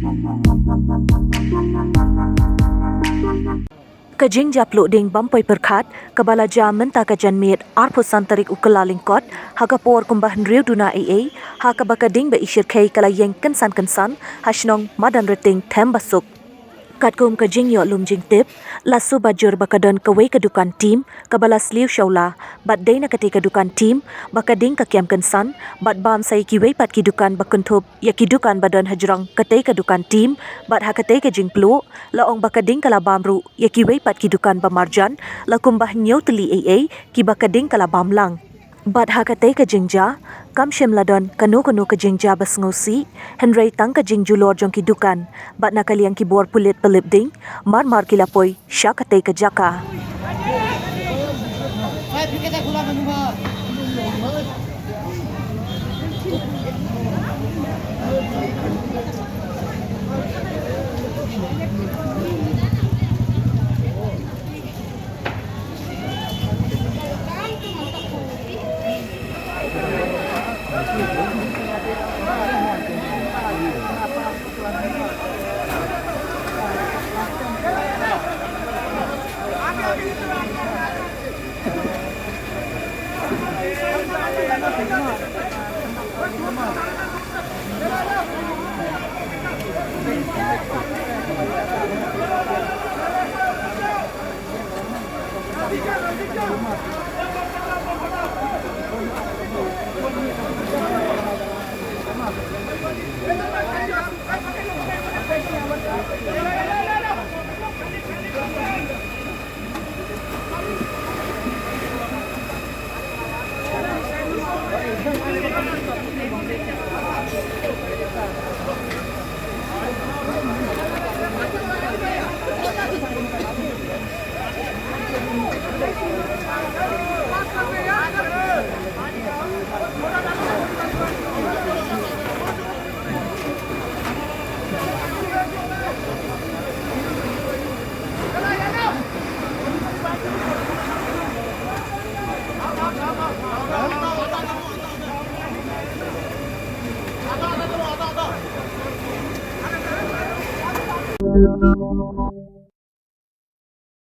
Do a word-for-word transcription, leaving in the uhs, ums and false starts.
Ka jingjia pluh ding bym poi pyrkhat kaba la jia mynta ka janmiet arphew san tarik u Kyllalyngkot ha ka por kumba hynriew duna eiei, ha kaba ka ding ba i shyrkhei ka la ïeng kynsan kynsan ha shnong Madanrting Thembasuk. Katkum ka jingïoh lum jingtip, la shu ba jur ba ka don kawei ka dukan tim kaba la sliew shawla, bad dei na katei ka dukan tim ba ka ding ka kem kynsan, bad bam sa ïa kiwei pat ki dukan ba kynthup ïa ki dukan ba don hajrong katei ka dukan tim, bad ha katei ka jingpluh la ong ba ka ding ka la bam ruh ïa kiwei pat ki dukan ba marjan, la kumba hynñiew tylli eiei kiba ka ding ka la bam lang. Bad ha katei ka jingjia, kam shym la don kano kano ka jingjia ba sngewsih, hynrei tang ka jingjulor jong ki dukan, bad na ka liang ki bor pulit ba lip ding, mar mar ki la poi sha katei ka jaka.